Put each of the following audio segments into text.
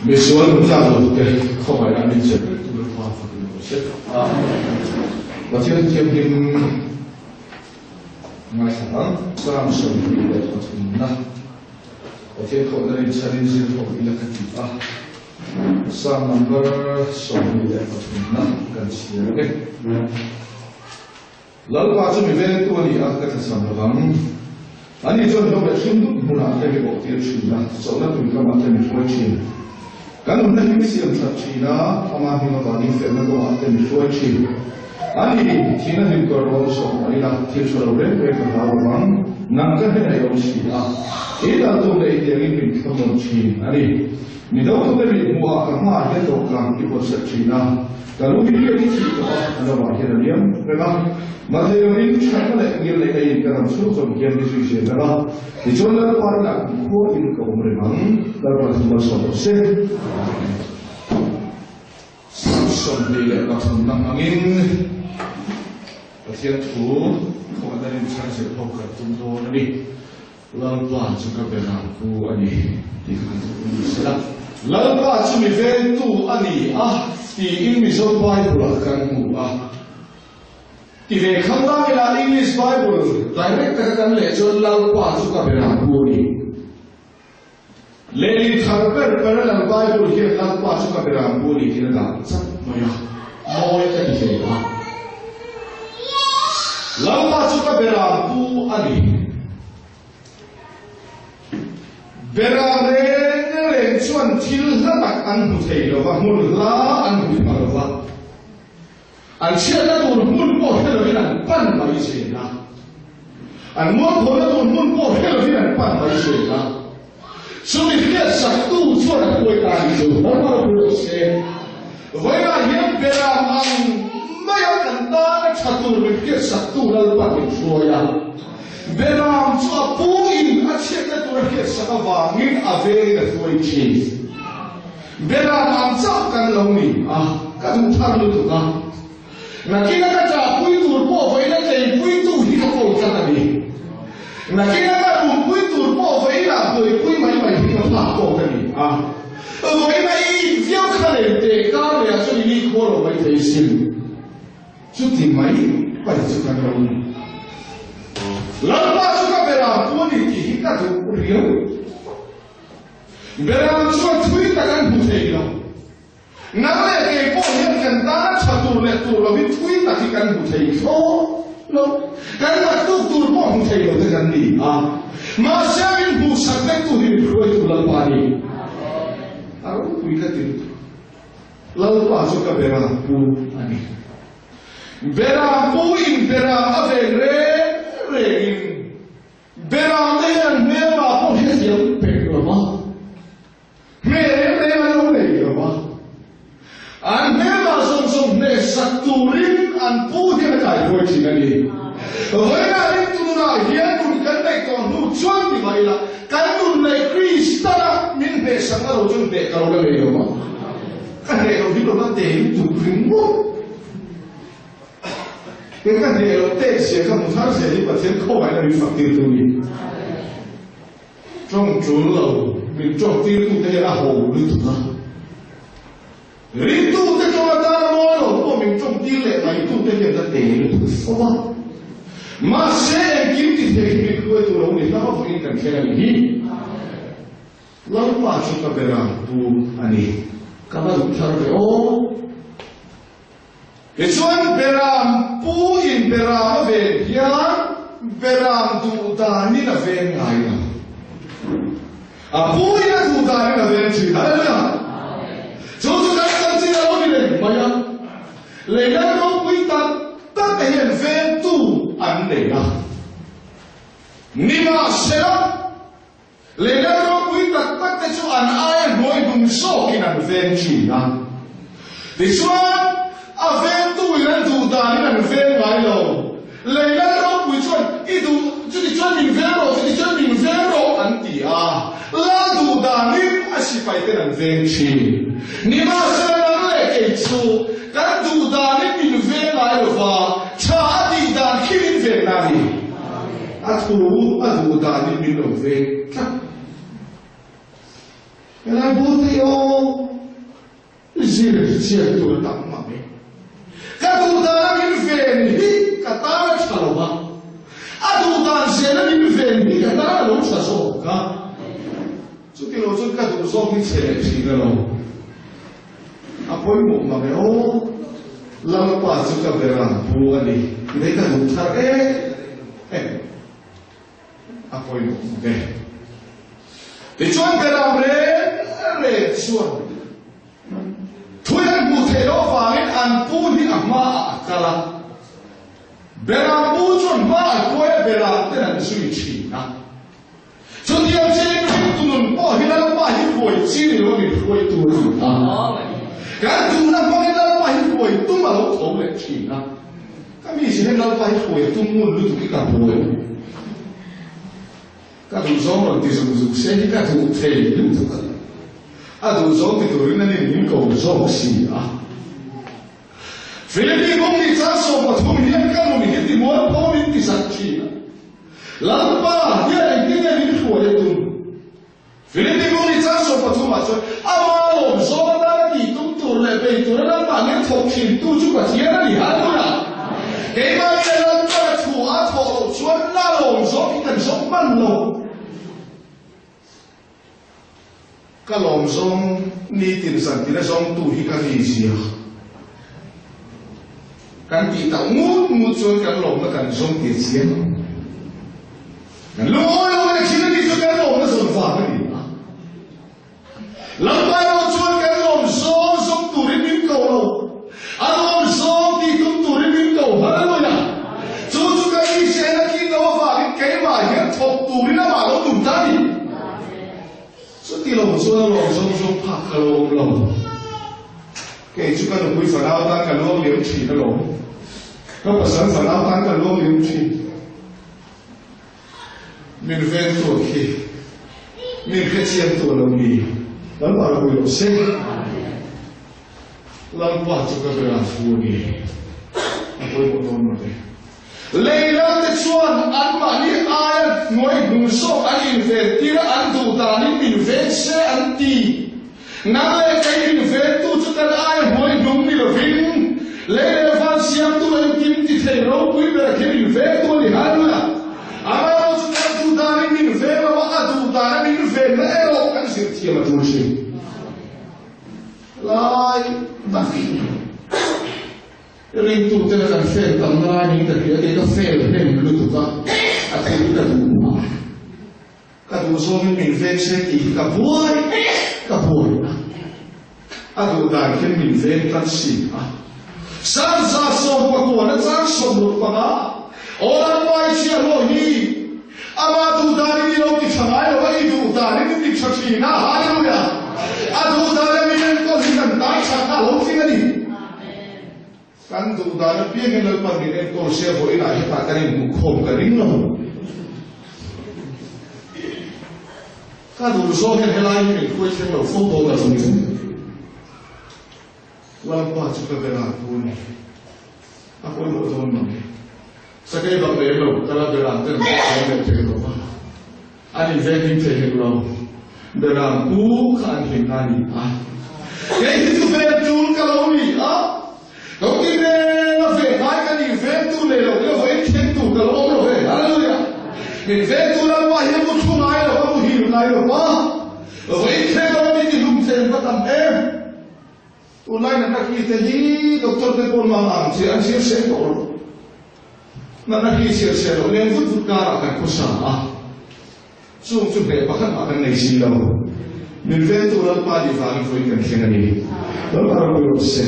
Misual nun tlak lo te khawngaihna min zir vek tur a fakin awm se. Pathian thianghlim ngaithla ang. Psalm 23na Pathian khawhna rinchhanin zir ho ila ka ti a. Psalm number 23na kan chhiar ang e. Lalpa chu mi vengtu a ni a, ka thlachham lo vang. Ani chuan hlawh leh hlim dup hmunah te mi awhtir thin a, chawlhna tui kamah te mi hruai thin. Kan nunna hi mi siam that thin a, ama hming avangin felna kawngah te mi hruai thin. Ani, thihna hlim kawr rawn sawm mah ila, thil tha lo reng reng ka hlau lo vang, nang ka hnenah i awm si a, i dal tum leh i tiangin min thlamuan thin a ni. Mi dotute mit hmuhah ka hmaah hian dawhkan i pawtset thin a, Ka lu hi biak i thih tawh a, a lovah hian a liam reng a. Mahse lovin thatna leh ngil neihna in ka ram chhung zawm hian mi zui zel reng a. Tichuan Lalpa inah kumkhua in ka awm reng ang. Lalpa chu malsawm rawh se. Amen. Psalm 23 na hmangin Pathian thu khawngaihna rinchhan zir ho kan tum dawn a ni. Lalpa chu ka berampu a ni tih kha kan thu ni sela. Lalpa chu mi vengtu a ni a tiin Mizo Bible-ah kan hmu a. Ti ve khang lang ila English Bible direct taka kan leh chuan Lalpa chu ka berampu a ni. Lehlin thar ber Parallel Bible hian Lalpa chu ka berampu a ni tiin a dah chat mai a, mawi ka ti hle a. Lalpa chu ka berampu a ni. Beram reng reng chuan thil hla tak an hmu thei lo va, hmun hla an hmu pha lo va. An chhiatna tur hmun pawh hre lovin an pan mai zel a. An mualphawhna tur hmun pawh hre lovin an pan mai zel a. Chumi hriatsaktu chuan a kuai ta ni chu ram a lo rawh se. Vawiinah hian beram ang maia kan tana tha tur min hriatsaktu Lalpa min hruai a. Beram chu a pu in a chhiatna tur a hriatsak avangin a vengin a hruai thin. Beram ang chauh kan lo ni a, ka duh thar lutuk a. Nakina ka chahpui tur pawh vawiina tleipui tu hi ka ko tlat a ni. Nakina ka rumpui tur pawh vawiina buaipui mai mai hi ka phak tawk a ni a. Vawiina i in viau kha nen teh kar leh ah chuan i ni khua lo mai thei sin. Chuti mai pai chu kan lo ni. Lalpa chu ka beram pu a ni tih hi ka duh riau. Beram chuan thui tak an hmu thei lo. Nang leh kei pawh hian kan tana tha tur leh tur lovin thui tak hi kan hmu thei thlawt lo. Kan naktuk tur pawh hmu thei lo te kan ni a. Mahse min hmuhsak vektu hi min hruaitu Lalpa a ni. A ropui ka ti lutuk. Lalpa chu ka beram pu a ni. Beram pu in beram a ven reng rengin Beram te hian hmelma pawh hi a thiam pek lo va, hmel reng reng an lo nei lo va. An hmelma zawng zawng hneh sak turin an pu hian a kaihruai thin a ni. Vawiinah ringtu nunah hian nun kan neih tawh hnu chuan ti mah ila, kan nun neih Kristana min hneh sakna lo chuan hneh ka lo la nei lo va. Ka hneh lo hi lo la te lutuk ringawt. Kei ka hneh loh tek zia ka hmu thar zel hi Pathian khawngaihna min fak tir tu ni. Tawng tul lo min tawng tir tu te hian a ho lutuk a. Ringtu te tawng atana mawi lo pawh min tawng tir leh mai tu te hian ka te lutuk fo a. Mahse engkim ti thei hi min hruai tu lo ni hlauh avangin kan thleng a nih hi. Lalpa chu ka beram pu a ni. Ka va duh thar ve aw. Tichuan Beram pu in Beram a ven hian Beram duh danin a ven ngai lo. A pu in a duh danin a ven thin. Hallelujah! Chu chu kan chanchin a lo ni reng mai a. Lei lal ropui tak tak te hian ventu an nei a. Nimahsela, Lei lal ropui tak tak te chu an aia hnuai hnung zawkin an veng thin a. Tichuan, a vengtu in an duh danin an veng ngai lo. Lei lal ropui chuan, I duh, chuti chuan min veng rawh, chuti chuan min veng rawh, an ti a. Lal duh danin a sipai ten an veng thin. Nimahsela nang leh kei chu kan duh danin min veng ngai lo va, tha a tih dan khi min ven na a ni. A thu a duh danin min lo veng tlat. Helai bul te hi aw zir chian tur a tam mang e. Ka duh dan a min ven hi ka tan a tha lo va, a duh dan zel a min ven hi ka tan a lo tha zawk a. Chuti lo chuan ka duh zawk hi chhe leh thin a lo. A pawimawh mang e aw. Lalpa chu ka beram pu a ni tih ka duh thar em em. A pawimawh mang e. Tichuan beram reng reng chuan thui an hmuh theih loh avangin an pu hi a hmaah a kal a. Beram pu chuan hma a hruai a, beram ten an zui thin a. Chutiang chiahin ringtu nun pawh hi Lalpa hi hruai chi ni lo a min hruai tur a ni a. Kan duhna hmangin Lalpa hi hruai tum a lo tho leh thin a. Ka mi zin hian Lalpa hi hruai tum ngun lutuk hi ka buai. Ka duhzawng rawn ti zung zung se hi ka duh thei lutuk a ni. A duhzawng ti turin a nin min ko zawk si a. Philippi bawk nih chuan 13 hian ka nun hi timual pawh min ti zak thin a. Lalpa hian engtin nge min hruai a tum? Philippi bawk nih chuan 13 ah chuan ama lawm zawng atana tih tum tur leh bei tura Lalpa ngei thawk thin tu chu Pathian a ni. Hallelujah! Keimah nge Lalpa thu a thawh loh chuan la lawm zawng hi kan zawng hman lo. Ka lawm zawng nitin zantin a zawngtu hi ka ni zia. Kan tih tak ngut ngut chuan kan lawmna kan zawng tir chiang ang. Kan lungawi lo leh thin a nih chu kan lawmna zawn vang a ni a. Lalpa erawh chuan kan lawm zawng zawng turin min ko lo. A lawm zawng tih tum turin min ko. Hallelujah! Chu chu kan Isaiah a tih loh avangin keimah hian thawk turin amah lo tum ta a ni. Chuti lo chuan a lawm zawng zawng phak ka lo awm lo. Kei chu ka nupui fanau tan ka luang liam thin alawm. Ka pasal fanau tan ka luang liam thin. Min veng tur khi min hrechiang tur lo ni. Lalpa ropui lo se. Lalpa chu ka ber a fu a ni. A pawimawh dawn mawle. Lei lam te chuan anmahni aia hnuai hnung zawk an inven tir a, an duh danin min ven se an ti. Nang leh kei min ventu chu kan aia hnuai hnung ni lovin, lei leh van siamtu engkim ti thei ropui ber khi min ventu a ni. Hallelujah! Amaherawh chu kan duh danin min ven lo a, a duh dana min venna erawh kan zir thiam a tul thin. Lai tak ringtute la kan fail tam na lai niin ka hria, kei ka fail hnem lutuk a, a thil ka duh mah. Ka duh zawngin min veng se tih hi ka buai ka buai a, a duh dan khian min veng tlat si a. Sanza 19 na chang 65, Aw Lalpa i chhiahhlawh hi Amah duh danin i lo ti tha ngai lo a, i duh danin i ti tha thin a, Hallelujah! A duh dan a min enkawl hi kan tan that a lo tling a ni. Kan duh dan apiangin Lalpan min enkawl se a vawiinah hetah kan inhmuhkhawm ka ring lo. Ka duh zawk hian helai hi min hruai thleng lo fo dawn a lo ni. Lalpa chu ka bera pu a ni. A pawimawh dawn mang e. Sakei bak lem lo, ka la beram ten pawh an leh thei lo va, an inveng him thei hek lo. Beram pu kha an hlim na a ni a. Kei hi chu ven tul ka lo ni a, lo ti reng a ve ngai ka ni, ventu nei lo te vawiin thleng tur ka lo awm lo ve. Hallelujah! Min ventu Lalpa hi a mu thu ngai lo, a muhil ngai lo va, vawiin thleng lo a mi ti hlum thei an va tam em! Tunlai natna khi te hi doctor te pawn mang ang chi an zir seng tawh lo. Natna khi chhiar chhiar loh leng vut vut karah kan khawsa a, chung chu hneh pakhat mah kan nei si lo. Min ventu Lalpa nih vangin vawiin kan thleng a ni. Lalpa ropui rawh se.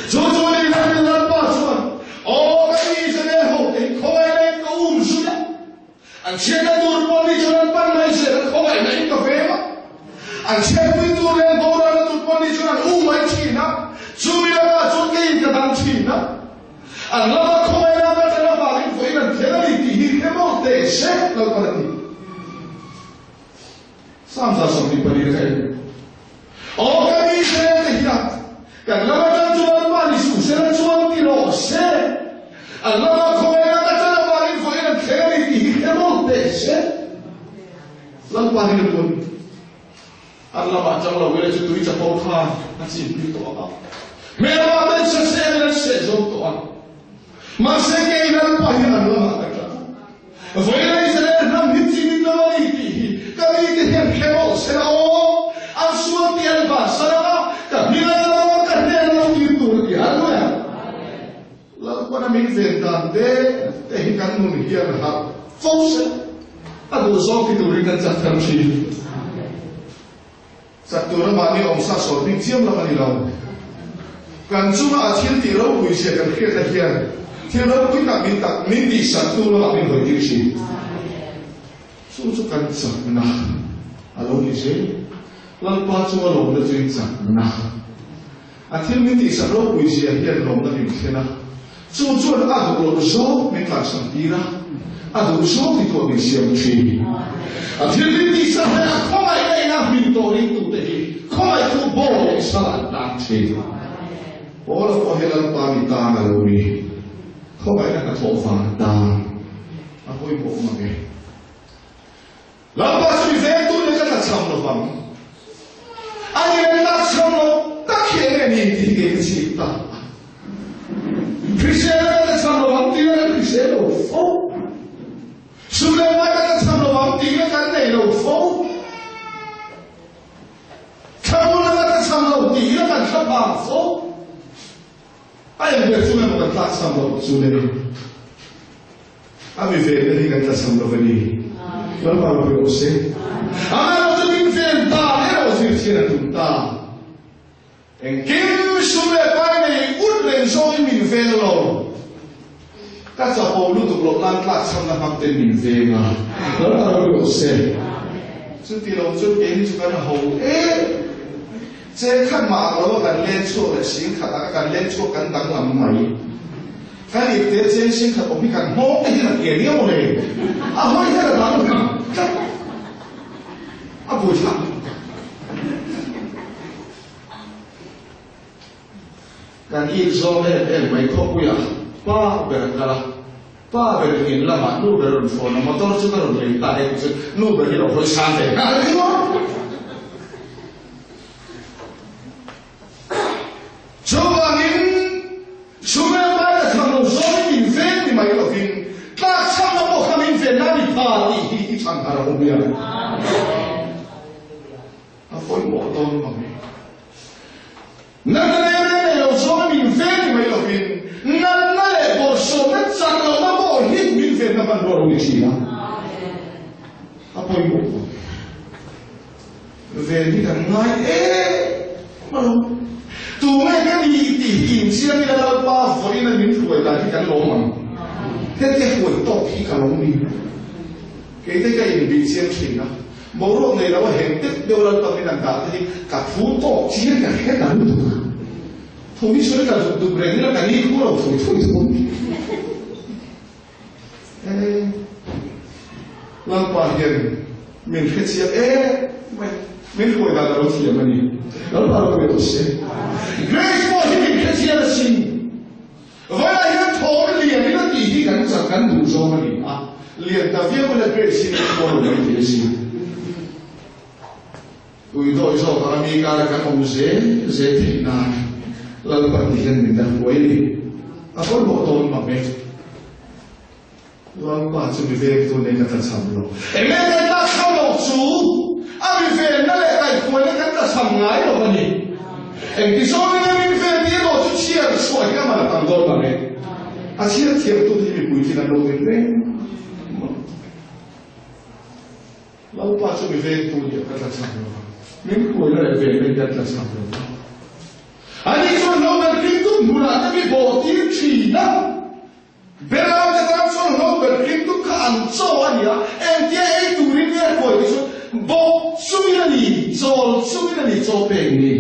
Chu chu ni hian Lalpa chuan, Aw ka Israel ho te hi khawngaih leh ka um zui a. An chhiatna tur pawh mi chuan an pan mai zel a, khawngaihna in ka veng a. An chhiatpui tur leh an boralna tur pawh mi chuan an u mai thin a, chumi lamah chuan keiin ka dang thin a. An lama khawngaihna ka chan avangin vawiin an thlen a ni tih hi hre mawlh teh se, Lalpan a ti. Psalm 24 ka en. Aw ka mi te te hian kan lama tan chu Lalpa ni suh se la chuan ti rawh se. An lama khawngaihna ka chan avangin vawiin an thleng a ni tih hi hre mawlh teh se. Lalpa hi lupun an lama. chang lo ila chu tui chapo khan a chim pui tawh a. Hmelma ten saseng in an seh zo tawh a. Mahse kei Lalpa hian an lamah ka tla a. Vawiin Israel hnam hi chim in lo a ni tih hi ka mite hian hre mawlh se la aw. An sual tih an bansan ang a, ka hming an lam ang a, ka hnen an lo tir tur a ti. Hallelujah! Lalpana min ven dan te te hi kan nun hian harh fo se, a duh zawng ti turin kan chak thar thin. Chak tura mahni awmsa sawi bik chiam lam a ni lo. Kan chunga a thil tih ropui zia kan hriatna hian thil ropui tak min tak min tihsak tu lamah min hawi tir thin. Chu chu kan chakna a lo ni zel. Lalpa chunga lawmna chu i chakna. A thil min tihsak ropui zia hian lawmna min thlen a, chu chuan a duh loh zawk min tlansan tir a, a duh zawk ti tuah min siam thin. A thil min tihsak leh a khawngaihna ina hmin tawh ringtute hi khawngaihtu bawl leh sal an tan thin. Paula pawh hi Lalpa mi tan a lo ni. Khawngaihna hnathawh vang tan a pawimawh mang e. Lalpa chu mi vengtu nia ka tlachham lo vang. A ni an tlachham lo tak hi eng nge ni tih hi kei ka chhip ta. Hrisel ka tlachham lo vang tih kan hrisel lo fo. Sum leh pai ka tlachham lo vang tih kan nei lo fo. Thlamuan ka tlachham lo tih kan thlaphang fo. A engber chu emaw kan tlakchham loh chu le. A mi venna hi kan tlachham lo a ni. Lalpa ropui rawh se. Amaherawh chu min ven dan erawh zirchhian a tum ta. Engkim sum leh pai nei ut reng zawngin min veng lo. Ka chapo lutuk loh nan tlakchhamna hmang ten min veng a. Lalpa ropui rawh se. Chuti lo chuan keini chu kan ho em. Cheng khat mah ang lo a kan leng chhuak leh sing khat ang a kan leng chhuak kan danglam mai. Kan ipte cheng sing khat awm hi kan nghawng te hian a kian nia maw le? A hawi hian a danglam tlat. A buaithlak lutuk a. Kan ip zawng em em mai khawpuiah pa ber a kal a, pa ber in in lamah nu ber a rawn phone a, motor chu ka rawn lei ta e tih chu nu ber hi lo hawi sang ve nghal ringawt. Chuvangin Sumer pai ka chhang lo zawngin min ven ni mai lovin tlakchhakna pawh kha min ven a ni pha tih hi i chhan har a awm hian a pawimawh dawn mang e. Natna reng reng nei lo zawngin min ven ni mai lovin natna leh bawlhsawmna chak lohna pawh hi min venna hmanrua lo ni thin a, a pawimawh dawn. Ven hi kan ngai em a lo. Tunge ka ni tih hi inchiang ila Lalpa vawiin a min hruai dan hi kan lawm ang. Hetia hruai tawk hi ka lo ni. Kei te ka inbih chiang thin a, boruak nei lo a heng deuh deuh Lalpa min an dah te hi ka phu tawk chiang ka hre ta lutuk a. Thu hi sawi ka duk duk reng ila ka ni khu lo thui thui thung. E, Lalpa hian min hrechiang em mai, min hruai dan a lo thiam a ni. Lalpa lo pe rawh se. Grace pawh hi min hrechiang asin. Vawilah hian thawm lian ila tih hi kan chak kan duh zawng a ni a. Lian ta viau ila Grace hi min pawh lo mai thei asin. Ui dawih zawk anga mi kara kan awm zel zel theih nan Lalpa ti hian min la hruai a ni. A pawimawh dawn mang e. Lalpa chu mi vengtu nei ka tlachham lo. Enge kan tlachham loh chu a mi venna leh kaihhruaina kan tlachham ngai lo a ni. Engti zawngin a min ven tih erawh chu chhiar chhuah hi a man a tam dawn mang e. A chhiar thiamtute hi mipui thin an lo ni reng mang. Lalpa chu mi vengtu nia ka tlachham lo va, min hruaina leh venna hi ka tlachham lo va. Ani chuan lo ber Kringtu hmunah te mi bawhtir thin a. Beram te tan chuan lo ber Kringtu kha an chaw a ni a, engtia ei turin nge hruai tih chu bawk chungin a ni, chawl chungin a ni chaw pek ni.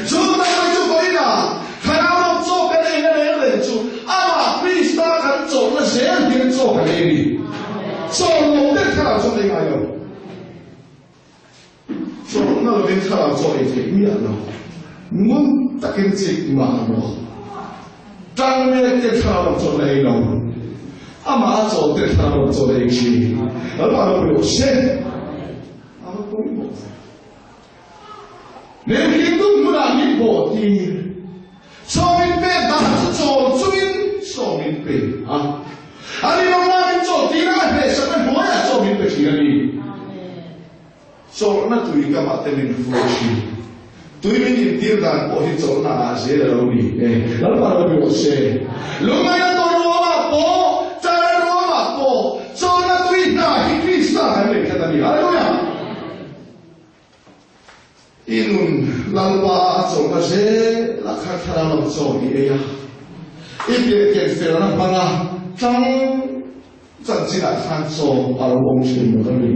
Chu tak mai chu vawiinah Thlarau ram chaw kan eina reng reng chu amah Krista kan chawlhna zel hian chaw kan ei a ni. Chawl lo ten thlarau chaw ei ngai lo. Chawlhna lovin thlarau chaw ei theih miah lo. Ngun takin chik mah rawh. Tang mek te thlarau lam chaw la ei lo. Amah a chawl te thlarau lam chaw la ei thin. Lalpa ropui rawh se. A va pawimawh ve. Min hringtu hmunah min bawhtir. Chaw min pek dan chu chawl chungin chaw min pe a. A rinawmna min chawlhtir a, a hnehsakna hnuaiah chaw min pe thin a ni. Chawlhna tui kamah te min hruai thin. Tui min intir dan pawh hi chawlhna ah zel a lo ni e. Lalpa lo bi rawh se. Lungngaihna tawh ruamah pawh, chana ruamah pawh, chawlhna tui hna hi Krista kan nei tlat a ni. Hallelujah! I nun Lalpa a chawlhna zel a kha thlarau lam chaw i ei a, i piahken felna hmanga tlang chanchinah khan chaw a lo awm thin lo a ni.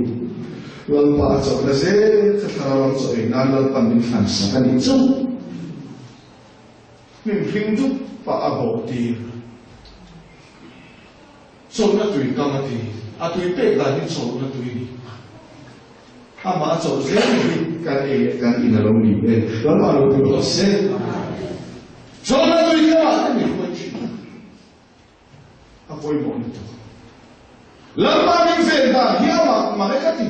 Lalpa a chawlhna zel kha thlarau lam chaw ei nan Lalpan min thlansak a nih chu. Hnim hring dup pah a bawhtir. Chawlhna tui kam a ti. A tui pek dan hi chawlhna tui ni. Amah a chawlh zel hi kan ei leh kan in a lo ni e. Lalpa lo pui rawh se. Chawlhna tui kamah te min hruai thin a. A pawimawh lutuk. Lalpa min ven dan hi amah mah e ka ti.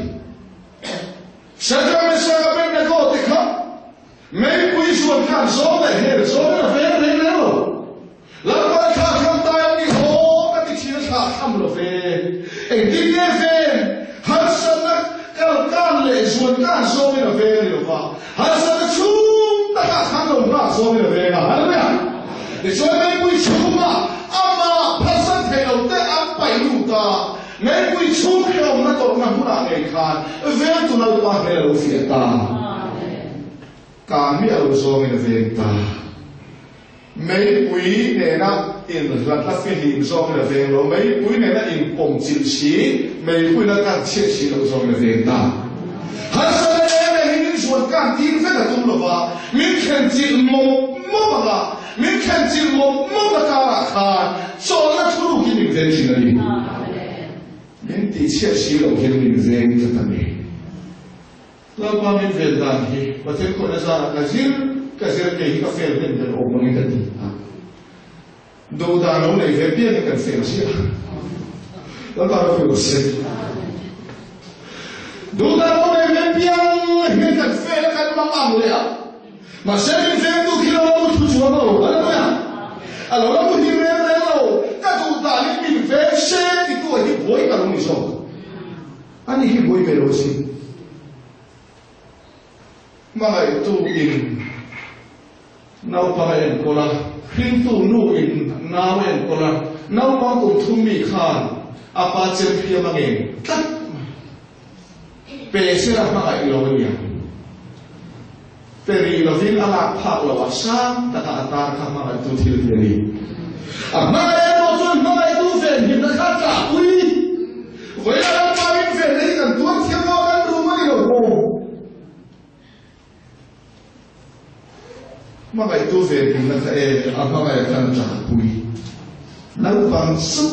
Shadrach, Meshach, Abednego te kha meipui zuan khan zawm leh hel zawmin a veng reng reng lo. Lalpa thlah tham ta em ni aw ka ti thin a thlah tham lo ve. Engtin nge ven harsatna kal kan leh zuan kan zawmin a veng ni lo va, harsatna chhung takah khan lo nghak zawmin a veng a. Hallelujah! Tichuan meipui chhungah amah phatsan thei lo te an paih lut a, meipui chhung hrehawmna tawrhna hmunah ngei khan vengtu Lalpa hmel a lo fiah ta. Kan miah lo zawngin a veng ta. Meipui nena inhlatna fihlim zawngin a veng lo, meipui nena inpawm chilh si, meipuiin a kan chhiat si loh zawngin a veng ta. Harsatna em em hi min zuan kan tir vek a tum lo va, min thlen chilh mawp mawp ang a, min thlen chilh mawp mawp na karah khan chawlhna thuruk hi min veng thin a ni. Min tihchhiat si loh hian min veng tlat a ni. Lalpa min ven dan hi Pathian khawihna zarah ka zir ka zir kei hi ka fail hnem ber awm angin ka ti a. Do dan lo nei ve piang hi kan fail chiah. Lalpa ropui rawh se. Do dan lo nei ve piang hi kan fail a kan mang ang leh a. Mahse min vengtu khi lo la mu thu chuang lo. Hallelujah. A lo la mu him reng reng lo. Ka duh danin min veng se titu a hi buai ka lo ni zawk. Ani hi buai ve lo si. Hmangaihtu in naupang a enkawl a, hringtu nu in nau a enkawl a, naupang kum thum mi khan a pa chem hriam a ngen tlat mai. Pe sela hmangaih lo a nia. Pe rih lovin a lak phak lo a, sang taka a tar kha hmangaihtu thil hi a ni. A hmangaih erawh chuan hmangaihtu venhimna kha a tlahpui. Vawiin a lalpa min venna hi kan tuar thiam lo a, kan rum a ni lo maw? Hmangaihtu venhimna kha e, a hmangaih khan a tlahpui. Naupang chu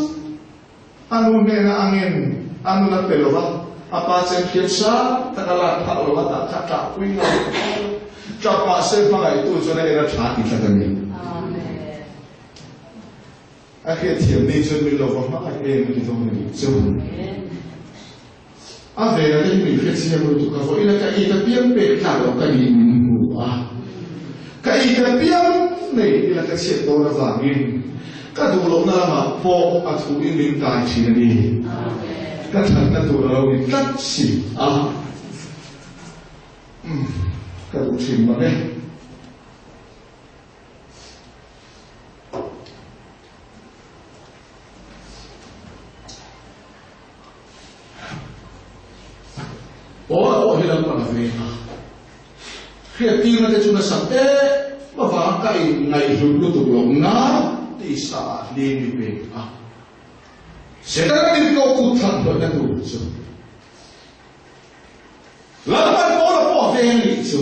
A nu hnena a ngen, a nun a pe lo va, a pa chen thiam sang tak a lak phah lo a tah kha ṭahpui ngam ṭap mahse hmangaihtu chuan a en a ṭha ti tlat a ni. A hriatthiam ni chuan min lo va hmangaih em a ti dawn a nih chu. A vela te hi min hrechiang lutuk a, vawiin a ka it apiang pek tlak loh ka nih min hmu a, ka it apiang nei ila ka chhiat dawn avangin ka duh lohna lamah pawh a thu in min kai thin a ni. Ka thatna tur a lo ni tlat si a, umm ka duh thin mang e. Paula pawh hi lalpan a veng a, hriattirna te chu nasat em avang ka inngaihhlut lutuk lo nan tisa ah hlim i pek a, Setana tirhkoh kut thlan hlawihna tur chu Lalpan Paula pawh a veng a nih chu.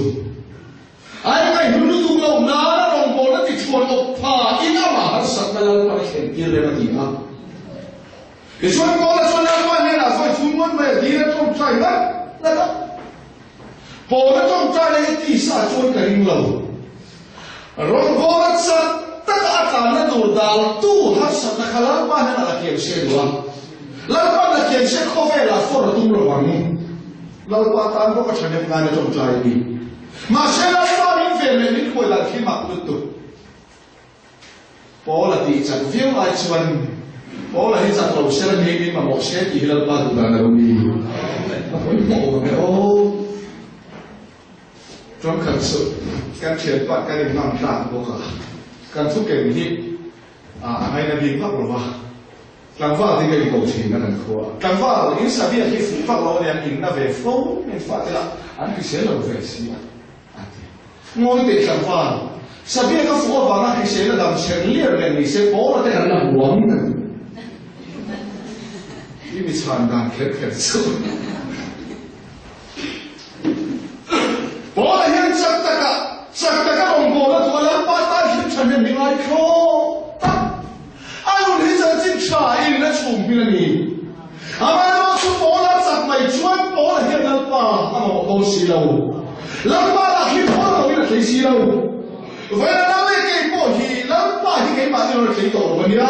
A inngaihhlut lutuk lo nan a rawngbawlna tichhuan awp tha in amah harsatna Lalpan a thlentir rem a ti a. Tichuan Paula chuan Lalpa hnenah sawi chhung ngawt mai a dil a tawngtai ngat ngat a. Paula tawngtai na hi tisa chuan ka ring lo. Rawngbawla chak taka a tlanna tur daltu harsatna kha Lalpa hnenah la kiam se duh a. Lalpa'n la kiam se khawvelah fawr a tum lo ang. Lalpa tan bawk a thahnem ngai na tawngtai a ni. Mahse Lalpa min ven leh min khuai dan khi mak lutuk. Paula tih chak viau lai chuan Paula hi chak lo se la mi min mamawh se tih hi Lalpa duh dan a lo ni. A pawimawh awm ang e aw. Ṭawngkhat chu kan ṭhianpa kan inhmang tlak bawk a, kan thuken hi a ngaina bik vak lo va. Tlangval te ka inko thin a kan khua. Tlangval in sabiak hi fuh vak lo aniang in na ve fo min fah te lah an hrisel lo ve si a, a ti. Ngawi teh tlangval, sabiak a fuh avanga hriselna dam chher liar reng ni se pawla te kan la huam ka ti. I mi chhan dan kher kher chu. Paula hian chak taka chak taka rawngbawlna duh a Lalpa tan hlim tha hnem hi ngai thlawh tak. A nun hi chanchin tha in a chhum hming a ni. Amaherawh chu Paula chak mai chuan Paula hian Lalpa a mamawh dawn si lo. Lalpa lah hi Paula loin a thlei si lo. Vawiin a leh kei pawh hi Lalpa hi keimahni rawn a thlei tawh lo a nia.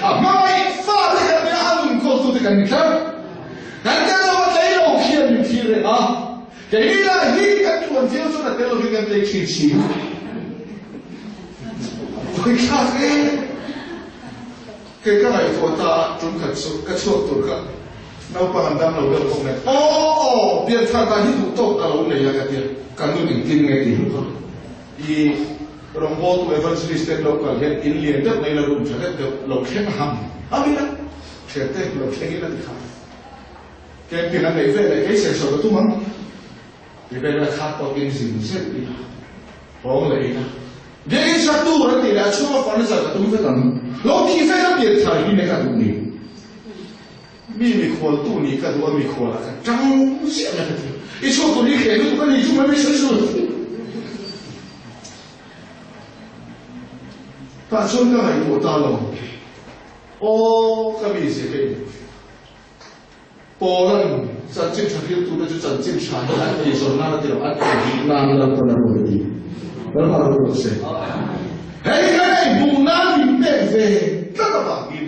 A hmangaih fate kan nia a nun kawltute kan ni tlat. Kan tel lo a tlei lo khian min thlir reng a, keini lah hi kan thuan viau chuan a tel lovin kan tlei thin si. Vawithlak e! Kei ka ngaihtuah ta a, tum khat chu ka chhuak tur kha naupang an dam lo deuh bawk nen, aw aw, pianthar dan hi duh tawk ka lo nei a ka tia, ka nun engtin nge ti hluk a, i rawngbawltu evangelist te lo kal hian in lian deuh mai la room tha deuh deuh lo thleng ham ham ila, Thiante lo thleng in a ti kha. Camping an neih ve leh kei senso ka tum ang. Ti vel a khat tawk in zin zeuh ila, hawng leh ila. Biakin sak tur an tih leh a chhunga furniture ka tum vek ang. Lo tih vel a pian thar hi ne ka duh ni. Mi mikhual tu nih ka duh a mikhual ah ka tang ziah mai ka ti. I chhuak tur hi hreh lutuk a ni chu mai mai sawi sawi. Tah chuan ka ngaihtuah ta lo. Aw, ka mi zia ka inhmuh. Paula'n chanchin tha hriltute chu chanchin tha hi an eizawn nan a ti lo, an eihmuh nan Lalpan a ruat a ti. Lalpa a ruat se. Hei kan eihmuh nan min pek ve tlat avangin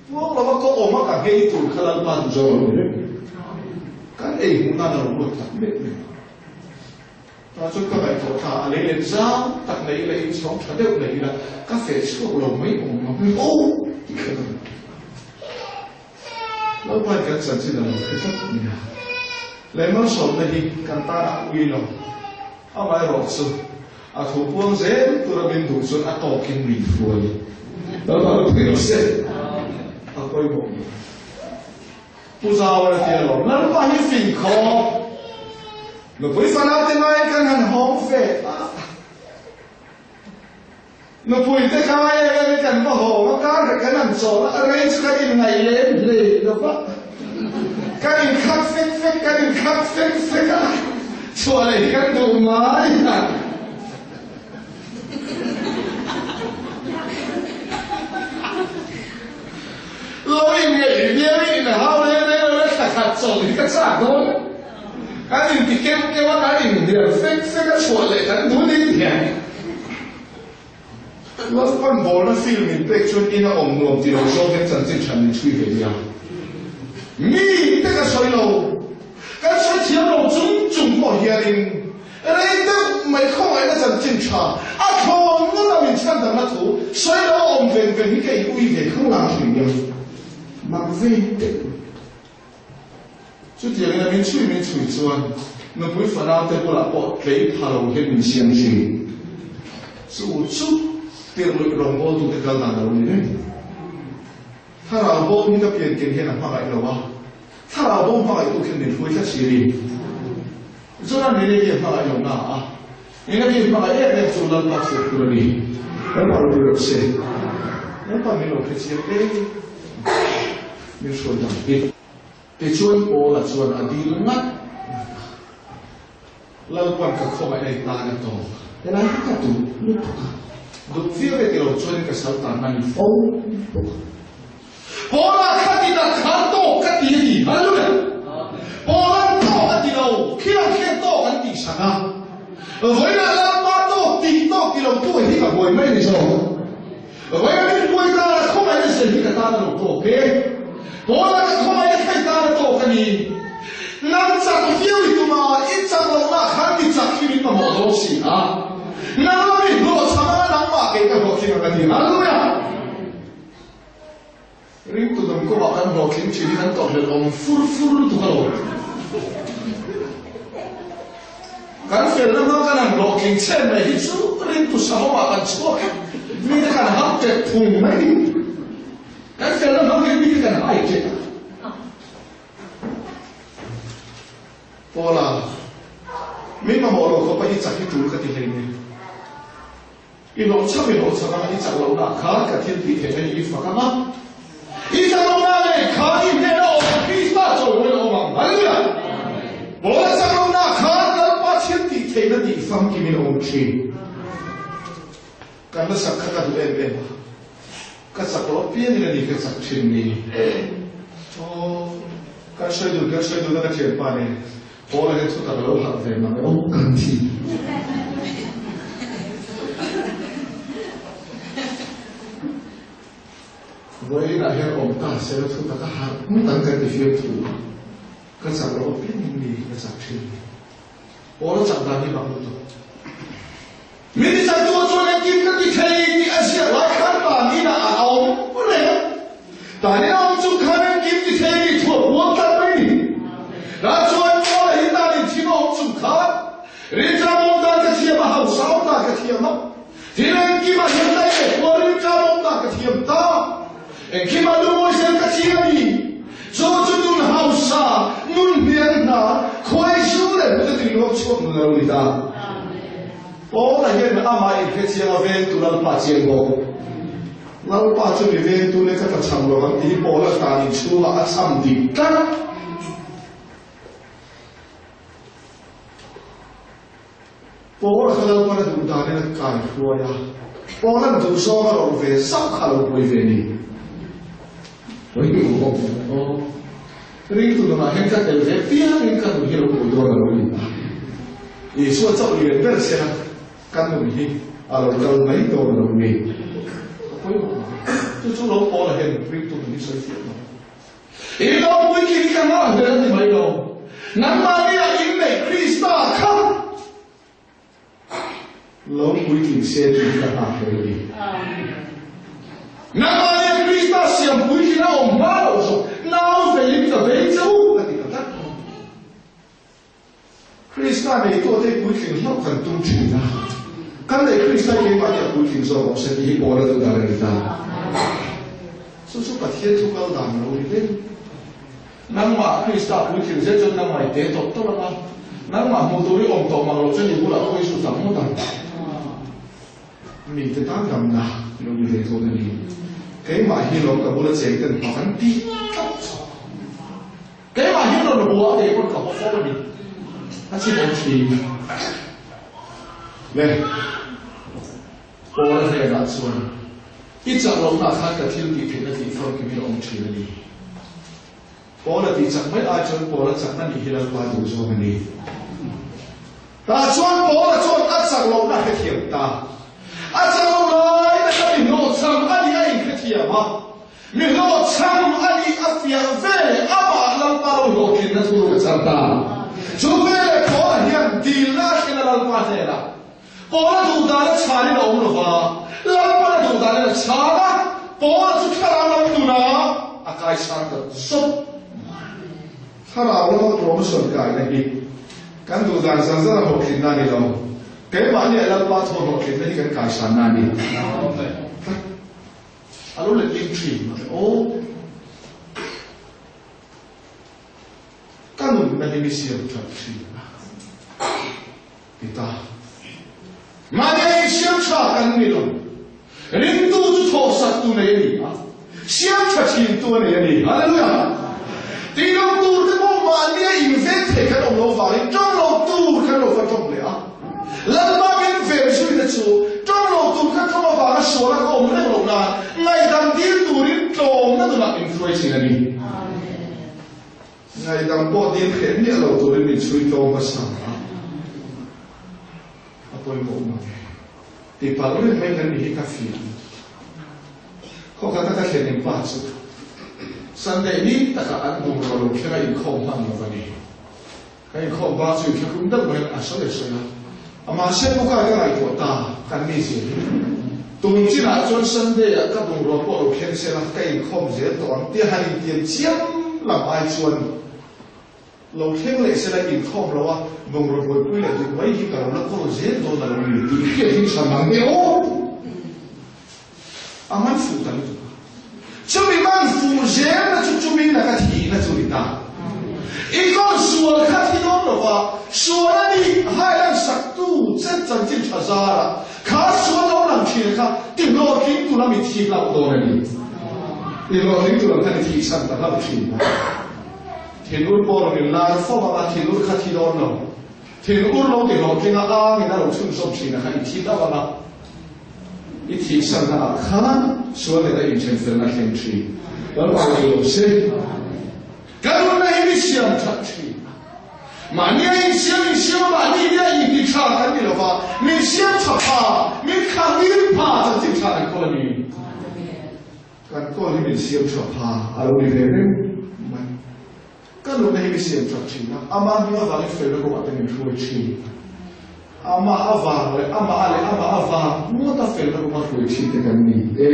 Tuang lova ka awm a ka nghei tur kha Lalpa duh zawng a lo ni reng. Kan eihmuh nan a lo ruat tak mek mek. Tah chuan ka ngaihtuah tha a, lei let zau tak nei ila, inchhawng tha deuh nei ila, ka feh chhuak lo mai awm ang hi aw tih ka ngaihtuah. Lalpain kan chanchin a lo hre tlat mai a, lei malsawmna hi kan tan a ui lo. Amaherawh chu a thu puang zel tura min duh chuan a tawkin min hruai. Lalpa lo thei lo se, a pawimawh mai. Pu Zauan a ti alawm, Lalpa hi fing khawp. Nupui fanau te ngaiin kan han hawng fe a. Nupui te kha ngai em em kan va hawng a, kar khat kan han chawl a, rei chu kan inngaih lem hle lo va. Kan inkhak fek fek, kan inkhak fek fek a, chhuah leh hi kan duh mai a. Lo inngeih viau in inhau reng reng lo la thla khat chawlh hi ka chak dawn. Kan inti keuh keuh a, kan inhnial fek fek a, chhuah leh kan duh ding hian. Lalpan bawlna film min pek chuan ina awm nuam ti lo zawk hian chanchin tha min chhui ve nia. Mi te ka sawi lo, kan sawi thiam lo chung chung pawh hianin Rei deuh mai khawngaihna chanchin tha a thlawn ngawt a min chhandamna thu sawi lo a awm veng veng hi ka in ui ve khang lang thin nia. Mak ve deuh. Chutiangin a min chhui min chhui chuan nupui fanau te bulah pawh tlei pha lo hian min siam thin. Chu chu tirhluih rawngbawltute kal dan a lo ni reng. Thlarau bo hi ka pian ken hian a hmangaih lo a, thlarau bo hmangaihtu khian min hruai tlat si a ni. Zoram nene hi a hmangaih lo na a, nena hi hmangaih em em chu Lalpa chhuak tur a ni. Lalpa lo ti reuh se. Lalpa min lo hre chiang em min hruai dang hi. Tichuan Paula chuan a dil ngat ngat a, Lalpan ka khawngaih ei tan a tawk. Helai hi ka duh lutuk a, duh viau e ti lo chuanin ka sal tan a ni fo bawk a. Paula kha ti tak khan tawk ka ti a ti, Hallelujah! Paula'n tawk a ti lo, khiang khian tawk an tih sak a. Vawiinah Lalpa tawk tih tawk ti lo tu hi ka buai mai a ni zawk. Vawiinah min buai tan a khawngaihna zir hi ka tan a lo tawk e. Paula ka khawngaihna kha i tan a tawk a ni. Nang chak viau i tum a, i chak lohna khan mi chak hi min mamawh dawn si a. Nang la mi hlawhchham anga nangmah kei ka hlawhtling ang a ti. Hallelujah! Ringtu nun kawngah kan hlawhtling thin hi kan tawrhhlelh awm fur fur lutuk a lo. Kan felna hmang kan han hlawhtling chhen mai hi chu ringtu sahawmah kan chhuak a, mite kan ham tet phung mai. Kan felna hmang hian mite kan hai tet a. Paula, Min mamawh lo khawpa i chak hi tul ka ti hlei nen. I hlawhchham i hlawhchham anga i chak lohna khan ka thil tih theihna hi i fak ang a. I chak lohna leh khan i hnena awm Krista chawimawi a awm ang. Hallelujah! Paula chak lohna khan Lalpa thil tih theihna tih famkimin a awm thin. Kan la sak kha ka duh em em a, ka chak loh apiangin a ni ka chak thin ni. Aw, kan sawi dun kan sawi dun a ka thianpa nen Paula hian thu tak a lo harh ve mang e aw kan thi. Vawiinah hian awm ta se la thu tak a harh ngawt ang kan ti fiam thu a, ka chak loh apiangin mi ka chak thin ni. Paula chak dan hi mak lutuk. Min ti chak tu chuan engkim ka ti thei tih a ziak lai khan tan inah a awm reng a. Tan ina awm chung khan engkim ti thei tih thu a puang tlat mai ni. Tah chuan Paula hi tan in thim a awm chung khan rinchang awm dan ka thiam a, hausa awm dan ka thiam a, thil engkim a hian daih leh khual rinchang awm dan ka thiam ta. Engkim a lungawi zel ka ching a ni. Chu chu nun hausa, nun hnial hna, khuai zu leh hmute tui luak chhuak nun a lo ni ta. Paula hian amah inhrechiang a vengtu Lalpa chiang bawk. Lalpa chu mi vengtu leh ka tlachham lo ang tih hi Paula tan inchhungah a chham dik tlat. Paula kha Lalpan a duh danin a kai hruai a, Paula'n duhzawng a rawlh ve zauh kha a lo pawi ve ni. Pawi duh awm aw. Ringtu nunah hian ka tel ve piangin ka nun hi lo pawi dawn a lo ni a. Isua chauh lian ber sela ka nun hi a lo kal mai dawn a lo ni. A pawimawh mai. Chu chu lo Paula hian ringtu nun hi sawi fiah mai. I lo puitling hi ka nghah hle a ni mai lo. Nangmahni ah inneih Krista kha lo puitling se tih hi ka nghah hle a ni. Nangmahni ah Krista siam puitling a awm hma loh zawk nau veiin ka vei che u a ti ta tlat mai. Krista neituate hi puitling hlauh kan tum thin a, kan neih Krista hi keimahni a puitling zawk awm se tih hi Paula duh dan a ni ta. Chu chu Pathian thu kal dan a lo ni hle. Nangmah Krista puitling zel chuan nangmah i te tawp tawp ang a, nangmah hmuh tur i awm tawh mang loh chuan i bulah pawh i zu tam ngawt ang. Mite tan damna lo ni ve dawn a ni. Keimah hi lawm ka bula cheng ten hma kan tih tlat chu. Keimah hian rawn hua a kei pawn ka haw fo a ni. A chim awm thin. Le, Paula hnenah chuan, I chak lohna khan ka thil tih theihna tih famkim hi a awm thin a ni. Paula tih chak mai ai chuan Paula chakna nih hi Lalpa duh zawng a ni. Tah chuan Paula chuan a chak lohna hrethiam ta. A chak loh lai na kha mi hlawhchham a nih a inhrethiam a. Mi hlawhchham a nih a fiah veleh amah Lalpa lo hlawhtlinna thu ka chhar ta. Chu veleh Paula hian dilna a thlen a Lalpa hnenah, Paula duh dan a chhanin a awm lo va, Lalpan a duh danin a chhan a, Paula chu thlarau lam tuna a kaisang ta zawk. Thlarau lama promotion kaina hi kan duh dan zan zan a hlawhtlinna a ni lo. Keimahni a Lalpa thu a hlawhtlinna hi kan kaisanna a ni. A lo letling thin a aw. Ka nunna hi mi siam that thin a ti ta. Mahni a insiam tha kan ni lo. Ringtu chu thawhsak tu nei a ni a, siam tha thin tu a nei a ni. Hallelujah! Tih lo tur te pawh mahni a inveng thei kan awm lo vangin tawng lo tur kan lo va tawng leh a. Lalpa min ven zuina chu tawng lo tur kha tlawm avanga suala ka awm reng loh nan ngaihdam dil turin tlawmna nunah min hruai thin a ni. Ngaihdam pawh dil hreh miah lo turin min chhui tlawm hmasa a, a pawimawh mang e. Tipalh reng mai kan ni hi ka fiah. Khawkhat a ka thlen in pa chu Sunday ni takah an bungraw lo thlenga inkhawm hman lo va ni. Ka inkhawm ba chu inthlahrung deuh maiin a sawi a sawi a, mahse Buka ka ngaihtuah ta kan mi zir hi. Tun chinah chuan Sunday ah ka bungrua pawh lo thleng sela ka inkhawm zel tawh ang tia han intiam chiam lam ai chuan lo thleng leh sela inkhawm lo a bungrua buaipui leh duh mai hi ka lo la kawl zel dawn a lo ni tih hriat hi tha mang e aw. A man fuh ta lutuk a. Chumi man fuh zelna chu chumi laka thihna chu ni ta. I kawn sual kha thi dawn lo va, sual a ni hailan saktu che chanchin tha zara kha sual lo lang thin kha tihlawhtling tur a mi thik loh dawn a ni. Tihlawhtling tur ang khan i thih chhan ta hlauh thin a. Thinur pawh rawn inlar fo ang a, thinur kha thi dawn lo. Thinur lo tihlawhtling a angin a lo chhunzawm thin a kha i thi hlauh ang a. I thihsanna ah khan sual leh a inthen felna thleng thin. Lalpa ui lo se. Ka nunna hi mi siam that thin a. Mahni a insiam insiam a mahni nia inti tha kan ni lova, min siam tha pha, min khahtir pha chanchin tha kan kawl a ni. Kan kawl hi min siam tha pha a lo ni ve reng mai. Ka nunna hi mi siam that thin a, ama hming avangin felna kawngah te min hruai thin. Amah avang leh amah a leh amah avang ngawta felna kawnga hruai thin te kan ni e.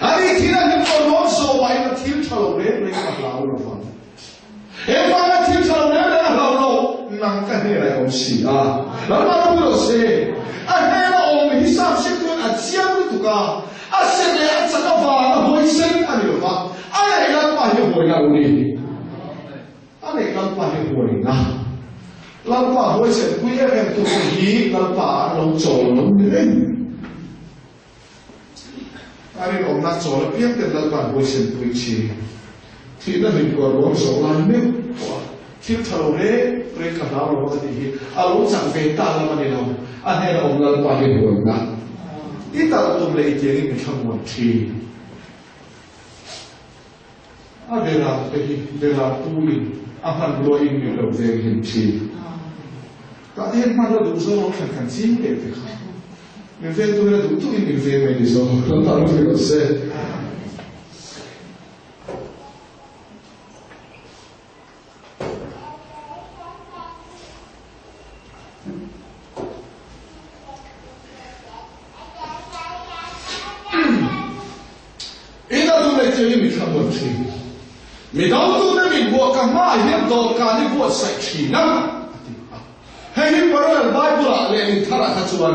Ani thil a hlim tawh nuam zawhmahin a thil tha lo reng reng a hlau lo vang. Engvanga thil tha lo reng reng a hlau lo? Nang ka hnenah i awm si a. Lalpa ropui lo se. A hnena awm hi sam hriat tuin a chiang lutuk a, a se leh a chak avang a huaisen a ni lo va, a leh Lalpa hi a huai lo ni. A leh Lalpa hi huai na. Lalpa huaisen pui em em tu te hi Lalpa an lo chawl lo ni reng. A rinawmna chawl apiang ten Lalpa an huaisen pui thin. Thihna hlimkual ruang zawh lai meuh pawh a thil tha lo reng reng ka hlau lo a ka tih hi a lo chak ve ta lam a ni lo. A hnena awm Lalpa hi huaina i talh tum leh i tiangin min thlamuan thin. A beram te hi beram pu in a hmanrua in min lo veng him thin. Tah te hian hmanrua duh zawng lo thlan kan ching leh te kha. Min veng turin a duh duhin min veng mai ni zawng. Lam tak ropui rawh se. Ina tu leh chiang i mi thlamuan thin. Mi dangtute min buah ka hmaah hian dawhkan i buatsaih thin a, a ti a. Hei hi Parallel Bible-ah leh Lintharah kha chuan,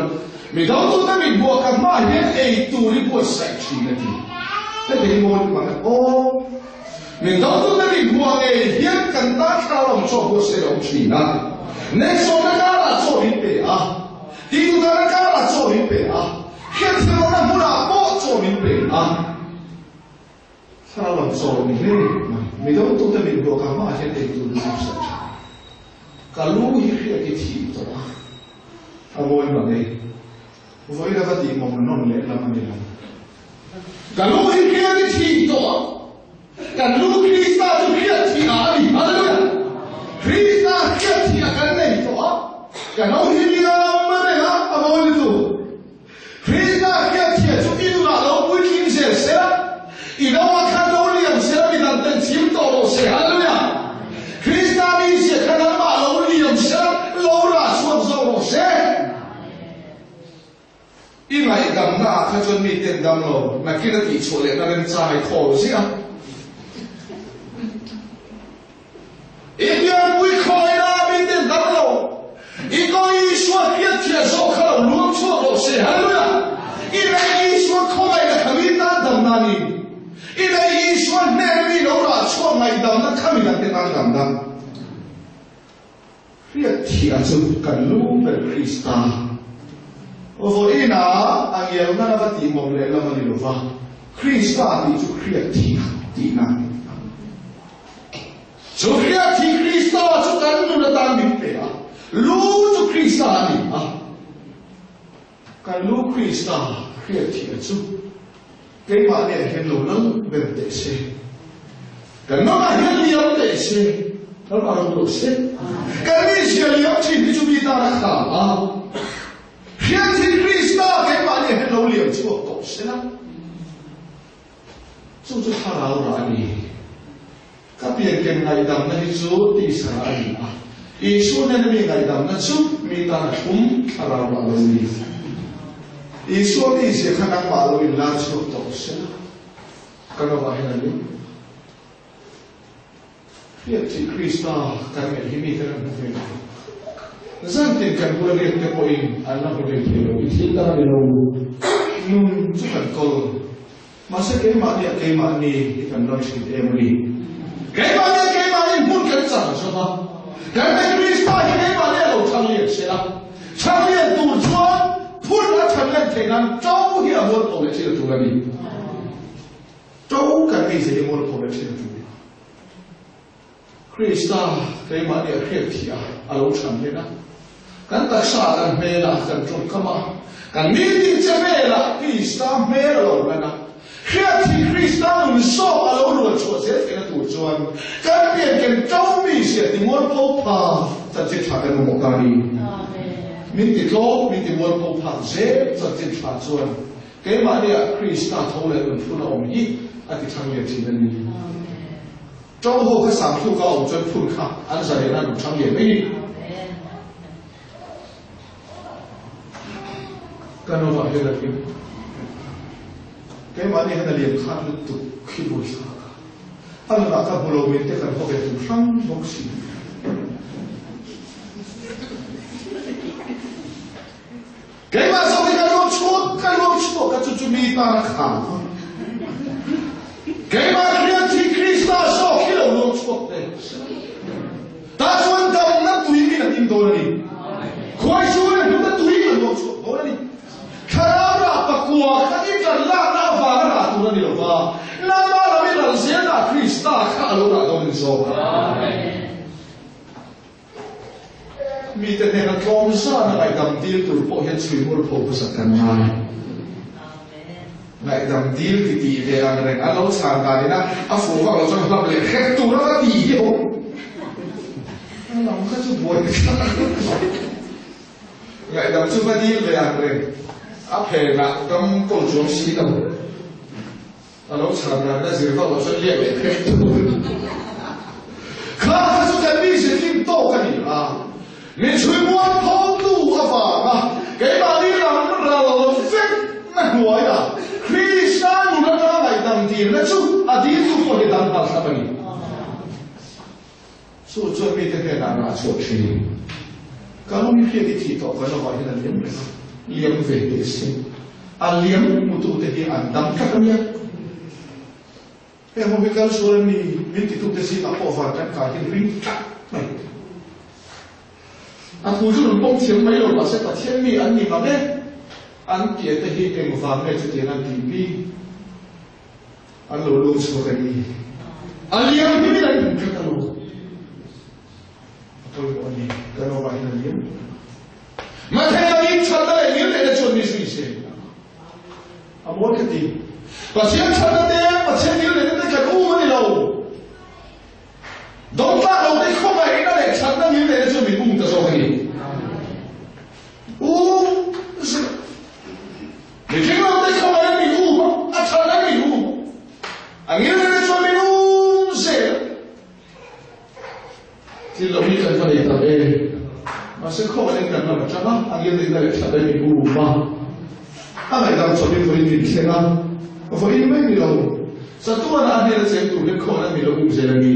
Mi dangtute min buah ka hmaah hian ei tur i buatsaih thin a ti. Heti hi mawi hmang a, Aw, mi dangtute min buah ngei hian kan tan thlarau lam chaw buatsaih a awm thin a. Neihsawmna karah chaw min pe a. Tihduhdarna karah chaw min pe a, hriatthiamlohna hmunah pawh chaw min pe a. Thlarau lam chaw ni hle mai. Mi dotute min buak a, hmaah hian ei tur min hmuhsak tha. Ka lu hi hriat i thih tawh a, a mawi mang e. Vawiin a va tih mawm nawn leh lam a ni lo. Ka lu hi hriat i thih tawh a, kan lu Krista chu hriat thih ah a ni. Hallelujah! Krista hriat thih ah kan nei tawh a, ka no hi liam reng a, a mawi lutuk. Krista hriat thih chu i nunah lo puitling zel se la, i no ah khan lo liam se la, midang ten chim tawh rawh se. Hallelujah! Krista mizia kha nangmah lo liam se la, lo rah chhuak zawk rawh se. I ngaihdamna ah kha chuan mi ten dam lo, nakin a tihchhuah lehna remchang i thawl ziah a. I pianpui khawiah mi ten dam lo, i kaw Isua hriatthiah zawk kha lo luang chhuak rawh se. Hallelujah! I lei Isua khawngaihna kha mi tan damna a ni. I lei Isua hnena mi lo rah chhuak ngaihdamna kha mi dangte tan damna. Hriatthiah chu kan lu ber Krista vawiinah a ngialna lava tihmawm leh lam a ni lo va, Krista tih chu hriatthiah tihna a ni a. Chu hriatthih Krista chu kan nun atan min pe a, lu chu Krista a ni a. Kan lu Krista hriatthiah chu keimah nen hian lo lal ber teh se. Kan nunah hian liam teh se, kan aro tawh se. Kan mizia liam thin hi chu mi tan a kha a. Hriatthih Krista keimah nen hian lo liam chhuak tawh se la. Chu chu thlarau rah a ni. Ka pianken ngaihdamna hi chu tisa rah a ni a. Isua hnena mi ngaihdamna chu mi tan a thlum thlarau a lo ni. Isua mizia kha nangmah lo inlar chhuak tawh se la, ka rawah hian a lim. Hriat thih Krista kan ngaih hi mite an hmu ve lo. Zantin kan bula riak te pawhin an la hmu ve thei lo. I thil ta ni lo, nun chu kan kawl. Mahse keimahniah keimahni hi kan ram thin em a ni. Keimahniah keimahni hmun kan chang zawk a. Kan ngaih Krista hi keimahniah lo chhang lian se la. Chhang lian tur chuan phun a chhan len theih nan ṭo hi a mualpho leh thin a ṭul a ni. Ṭo kan mizia hi mualpho leh thin a ṭul. Krista keimahni a hriat thih a, a lo chhan hlen a. Kan taksa, kan hmela, kan tawngkama, kan nitin che velah Krista hmel a lo lan a. Hriat thih Krista nun zawk a lo rual chhuah zel theihna tur chuan kan pian ken ṭo mizia ti mualpho pha chanchin ṭha kan mamawh ta a ni. Min ti tlawm, min ti mualpho phak zel chanchin ṭha chuan keimahniah Krista tho leh nun phun a awm hi a ti ṭhang lian ṭhin a ni. Ṭo ho kha sangthluk a awm chuan phun kha an zalen a an ṭhang lian mai ni. Ka nu ah hian a liam. Keimahni hian a liam khat lutuk khi bul thlak a. A nunah ka hmu lo min te kan haw ve tum hrang bawk si. Keimah zawk hi ka luang chhuak, ka luang chhuak a chu chu mi tan a kham a. Keimah hriat hi Krista zawk hi lo luang chhuak ve. Tah chuan damna tui min a ding dawn a ni. Khuai chu a hnuna tui a luang chhuak dawn a ni. Thlarau rah pakua kha i ṭan lakna avanga rah tur a ni lo va, nangmah lam i ral zelnah Krista kha a lo rah dawn a ni zawk. Mite hnena tlawm zana ngaihdam dil tur pawh hian chhui mur pho hmasak kan ngai. Ngaihdam dil ti tih ve ang reng an lo chhan dan ina a fuh vak lo chuan hlap leh hrek tur a va ti hi awm. A lam kha chu buai thlak. Ngaihdam chu va dil ve ang reng a phenah dam kawl chuang si lo. A lo chhan dan a zir vak lo chuan liak leh phek tur. Kha kha chu kan mi zirlim tawk a ni a, min chhui mual pho tu avanga keimahni lam ral vek na hnuaia Krista nun atanga ngaihdam dirna chu a diltu pawh hi dang nghal thlap a ni. Chu chuan mite hnenah rah chhuah thin. Ka lung i hriat i thih tawh kan lovah hian a liam reng a, liam ve teh se. A liam hmutute hi an dam tlat a nia. Heng ho hi kal sual mi min titute zingah pawh van kan kai hian ring tlat mai. A thu chu rawn pawm thiam mai lo mahse Pathian mi an ni mang e. An tia te hi engvang nge chutiang an tih bik? An lo lung chhuak a ni. A liam hi min an hmu tlat a lo. A pawimawh a ni. Kan awmah hian a liam. Mathei angin thatna leh ngilneihna chuan mi zui se. A mawi ka ti. Pathian thatna te, Pathian ngilneihna te kan um a ni lo. Dawngtlak lo te khawngaihna leh thatna ngilneihna chuan min um ta zawk a ni. U zir. Mihring lo te khawngaih an min um a, a that an min um. A ngilrel te chuan min um zel. Thil lo hi kan va nei tak e. Mahse khawngaihin kan lam atang a, a ngilneihna leh that an min um a. A ngaihdam chawlhin vawiin min thleng a, vawiin mai ni lo. Chatuana a hnena cheng tur hian khawngaih an min lo um zel a ni.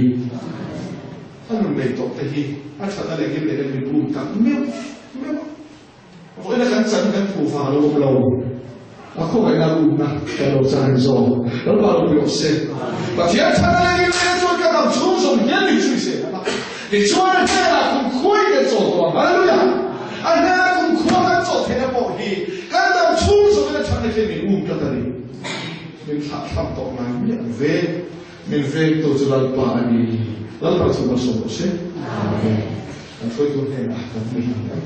A nun nei tawh te hi a thatna leh ngilneihna min um tak meuh meuh a. Vawiina kan chan kan phu vang lo awm lo. A khawngaihna rukna kan lo chan reng zawk. Lalpa lo pui awk se. Pathian chhan a lengin leng chuan ka dam chhung zawng hian min chhui se a. Tichuan a hnenah kumkhua in kan chawl tawh ang. Hallelujah! A hnenah kumkhua kan chawl theihna pawh hi kan dam chhung zawngin a thatna khian min um tlat a ni. Min thlahthlam tawh ngai miah ang ve. Min vengtu chu Lalpa a ni. Lalpa chu malsawm rawh se. Amen. Kan hruaitu hnenah kan hmu hi ang.